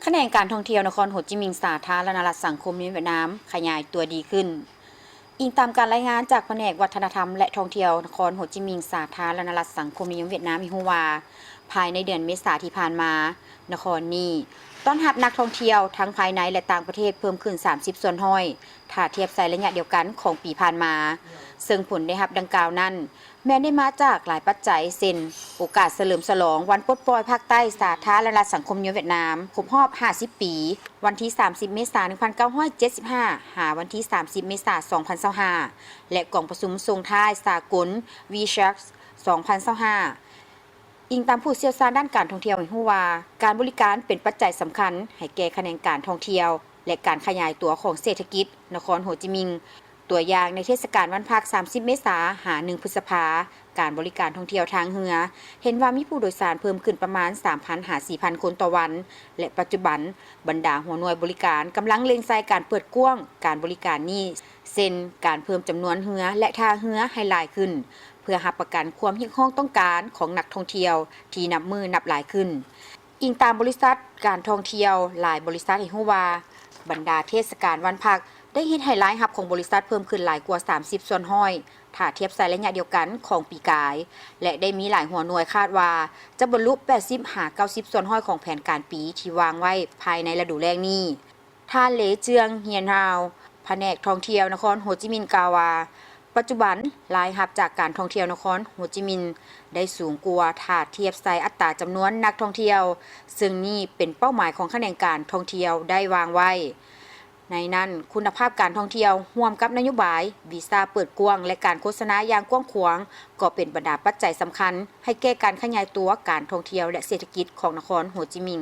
ຂະແໜງການທ່ອງທ່ຽວນະຄອນໂຮຈິມິນ ສາທາລະນະລັດສັງຄົມນິຍົມຫວຽດນາມ ຂະຫຍາຍຕົວດີຂຶ້ນ. ອີງຕາມການລາຍງານຈາກພະແນກວັດທະນະທຳ ແລະ ທ່ອງທ່ຽວນະຄອນໂຮຈິມິນ ສາທາລະນະລັດສັງຄົມນິຍົມຫວຽດນາມ ໃຫ້ຮູ້ວ່າ ພາຍໃນເດືອນເມສາທີ່ຜ່ານມາ, ນະຄອນນີ້ຕ້ອນຮັບນັກທ່ອງທ່ຽວທັງພາຍໃນ ແລະ ຕ່າງປະເທດເພີ່ມຂຶ້ນສາມສິບສ່ວນຮ້ອຍ ຖ້າທຽບໃສ່ໄລຍະດຽວກັນຂອງປີຜ່ານມາ, ເຊິ່ງຜົນໄດ້ຮັບດັ່ງກ່າວນັ້ນ ແມ່ນໄດ້ມາຈາກຫຼາຍປັດໄຈ ເຊັ່ນ ໂອກາດສະເຫຼີມສະຫຼອງວັນປົດປ່ອຍພາກໃຕ້ສາທາລະນະລັດສັງຄົມນິຍົມຫວຽດນາມ ຄົບຮອບຫ້າສິບປີ, ວັນທີສາມສິບເມສາ ໜຶ່ງພັນເກົ້າຮ້ອຍເຈັດສິບຫ້າ ຫາວັນທີສາມສິບເມສາ ສອງພັນຊາວຫ້າ ແລະ ກອງປະຊຸມສົ່ງທ້າຍສາກົນ V-Shark ສອງພັນຊາວຫ້າ. ອີງຕາມຜູ້ຊ່ຽວຊານດ້ານການທ່ອງທ່ຽວໃຫ້ຮູ້ວ່າ ການບໍລິການເປັນປັດໄຈສຳຄັນໃຫ້ແກ່ຂະແໜງການທ່ອງທ່ຽວ ແລະ ການຂະຫຍາຍຕົວຂອງເສດຖະກິດນະຄອນໂຮຈິມິນ. ຕົວຢ່າງໃນເທດສະການວັນພັກ ສາມສິບເມສາ ຫາ ໜຶ່ງພຶດສະພາ, ການບໍລິການທ່ອງທ່ຽວທາງເຮືອ ເຫັນວ່າມີຜູ້ໂດຍສານເພີ່ມຂຶ້ນປະມານ ສາມພັນ ຫາ ສີ່ພັນຄົນຕໍ່ວັນ ແລະ ປັດຈຸບັນບັນດາຫົວໜ່ວຍບໍລິການກຳລັງເລັ່ງໃສ່ການເປີດກວ້າງການບໍລິການນີ້ ເຊັ່ນ ການເພີ່ມຈຳນວນເຮືອ ແລະ ທ່າເຮືອໃຫ້ຫຼາຍຂຶ້ນ ເພື່ອຮັບປະກັນຄວາມຮຽກຮ້ອງຕ້ອງການຂອງນັກທ່ອງທ່ຽວທີ່ນັບມື້ນັບຫຼາຍຂຶ້ນ. ອີງຕາມບໍລິສັດການທ່ອງທ່ຽວຫຼາຍບໍລິສັດໃຫ້ຮູ້ວ່າ ບັນດາເທດສະການວັນພັກໄດ້ເຮັດໃຫ້ລາຍຮັບຂອງບໍລິສັດເພີ່ມຂຶ້ນຫຼາຍກວ່າສາມສິບສ່ວນຮ້ອຍ ຖ້າທຽບໃສ່ໄລຍະດຽວກັນຂອງປີກາຍ ແລະ ໄດ້ມີຫຼາຍຫົວໜ່ວຍຄາດວ່າຈະບັນລຸ ແປດສິບ ຫາ ເກົ້າສິບສ່ວນຮ້ອຍຂອງແຜນການປີທີ່ວາງໄວ້ພາຍໃນລະດູແລ້ງນີ້. ທ່ານ ເລເຈືອງ ຮຽນຮາວ ພະແນກທ່ອງທ່ຽວນະຄອນໂຮຈິມິນ ກ່າວວ່າ ປັດຈຸບັນລາຍຮັບຈາກການທ່ອງທ່ຽວນະຄອນໂຮຈິມິນໄດ້ສູງກວ່າຖ້າທຽບໃສ່ອັດຕາຈຳນວນນັກທ່ອງທ່ຽວ, ເຊິ່ງນີ້ເປັນເປົ້າໝາຍຂອງຂະແໜງການທ່ອງທ່ຽວໄດ້ວາງໄວ້. ໃນນັ້ນ, ຄຸນນະພາບການທ່ອງທ່ຽວຮ່ວມກັບນະໂຍບາຍວີຊາເປີດກວ້າງ ແລະ ການໂຄສະນາຢ່າງກວ້າງຂວາງ ກໍເປັນບັນດາປັດໄຈສຳຄັນໃຫ້ແກ່ການຂະຫຍາຍຕົວການທ່ອງທ່ຽວ ແລະ ເສດຖະກິດຂອງນະຄອນໂຮຈິມິນ.